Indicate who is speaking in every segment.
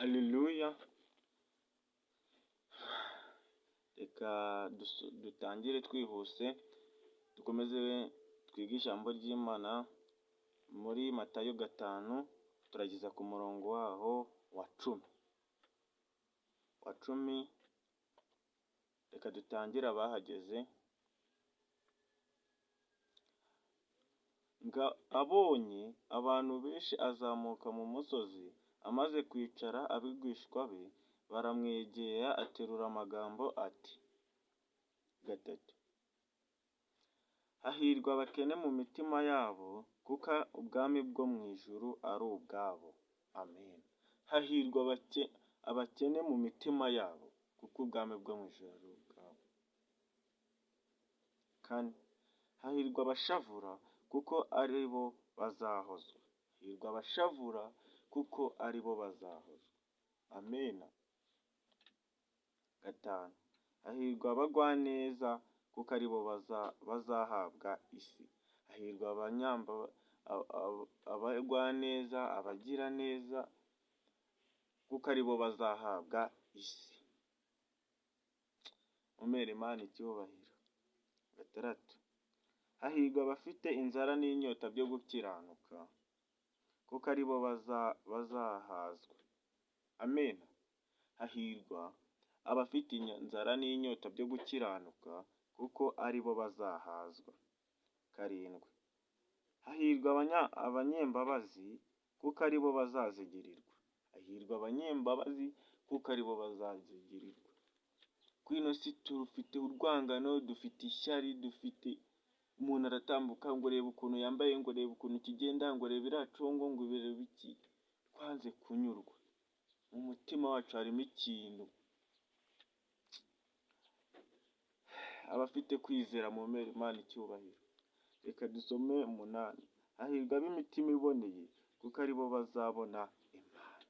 Speaker 1: Alleluya! Reka dutangire twihuse, dukomeze twige ijambo ry'Imana muri Matayo 5, turageza ku murongo waho wa 10. Wa 10, reka dutangire abahageze. Ngo abonye abantu benshi azamuka mu musozi, amaze kwicara abigishwa be baramwegera, aterura amagambo ati: 3. Hahirwa abakene mu mitima yabo, kuko ubwami bwo mu ijuru ari ubwabo. Amen. Hahirwa abakene mu mitima yabo, kuko ubwami bwo mu ijuru ari ubwabo. 4. Hahirwa abashavura, kuko ari bo bazahozwa. Hahirwa abashavura, kuko ari bo bazahozwa. Amen. 5. Hahirwa abagwaneza, kuko ari bo bazahabwa isi. Hahirwa abagwaneza, abagira neza, kuko ari bo bazahabwa isi. Mumere Imana icyubahiro. 6. Hahirwa abafite inzara n'inyota byo gukiranuka, kuko ari bo bazahazwa. Amen. Hahirwa abafite inzara n'inyota byo gukiranuka, kuko ari bo bazahazwa. 7. Hahirwa abanyembabazi, kuko ari bo bazazigirirwa. Hahirwa abanyembabazi, kuko ari bo bazazigirirwa. Kuri ino si dufite urwangano, dufite ishyari, dufite umuntu aratambuka ngo reba ukuntu yambaye, ngo reba ukuntu kigenda, ngo reba iriya congo, ngo reba iki. Twanze kunyurwa. Mu mutima wacu harimo ikintu. Abafite kwizera mu mpera Imana icyubahiro. Reka dusome 8. Hahirwa ab'imitima iboneye, kuko ari bo bazabona Imana.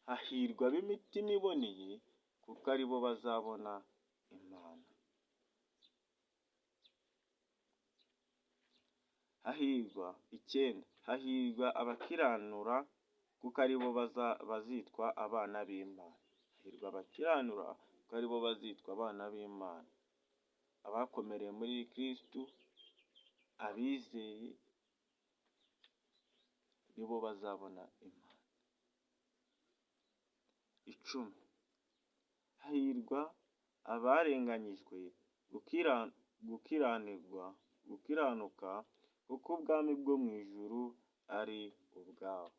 Speaker 1: Hahirwa ab'imitima iboneye, kuko ari bo bazabona Imana. Hahirwa 9. Hahirwa abakiranura, kuko ari bo bazitwa abana b'Imana. Hahirwa abakiranura, kuko ari bo bazitwa abana b'Imana. Abakomereye muri Kristu, abizeye, nibo bazabona Imana. 10. Hahirwa abarenganyijwe gukiranuka, kuko ubwami bwo mu ijuru ari ubwabo.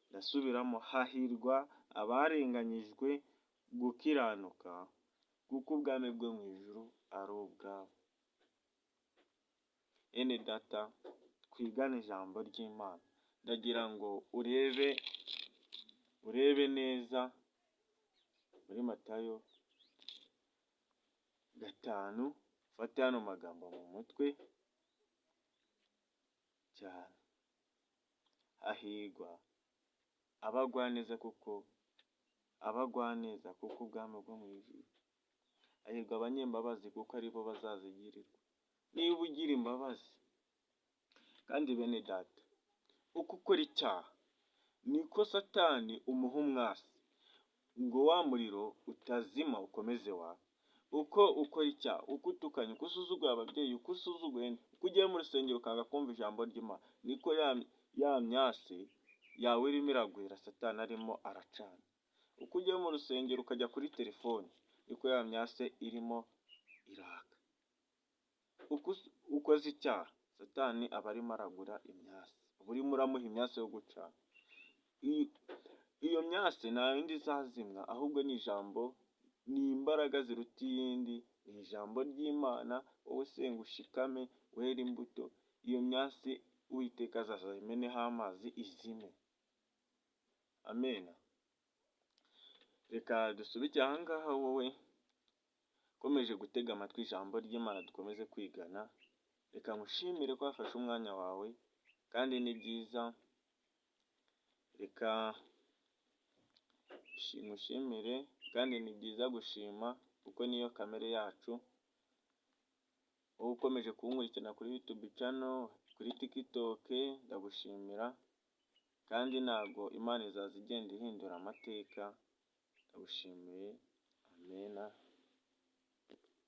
Speaker 1: Ndasubiramo, hahirwa abarenganyijwe gukiranuka, kuko ubwami bwo mu ijuru ari ubwabo. Ene data, twigane ijambo ry'Imana. Ndagira ngo urebe neza muri Matayo 5, ufate hano magambo mu mutwe cyane. Hahirwa abagwaneza, kuko abagwaneza, kuko ubwami bwo mu ijuru. Hahirwa abanyembabazi, kuko ari bo bazazigirirwa. Niba ugira imbabazi, kandi bene data, uko ukora icyaha niko Satani umuha umwasi, ngo wa muriro utazima ukomeze waka. Uko ukora icyaha, uko utukanye, uko usuzuguye ababyeyi, uko usuzuguye, uko ugiye mu rusengero ukanga kumva ijambo ry'Imana, niko ya myasi yawe irimo iragwira, Satani arimo aracana. Uko ugiye mu rusengero ukajya kuri telefone, niko ya myase irimo iraka. Uko ukoze icyaha, Satani aba arimo aragura imyase, uba urimo uramuha imyase yo gucana. Iyo myase nta yindi izazimwa, ahubwo ni ijambo, ni imbaraga ziruta iyindi, ni ijambo ry'Imana. Wowe senga ushikame, were imbuto, iyo myase Uwiteka azaza ayimeneho amazi izime. Amen. Reka dusubike aha ngaha, wowe ukomeje gutega amatwi ijambo ry'Imana dukomeze kwigana. Reka nkushimire ko wafashe umwanya wawe, kandi ni byiza. Reka nkushimire, kandi ni byiza gushima, kuko niyo kamere yacu. Wowe ukomeje kunkurikirana kuri YouTube channel, kuri TikTok, ndagushimira. Kandi ntabwo Imana izaza igenda ihindura amateka. Ndagushimiye, amena.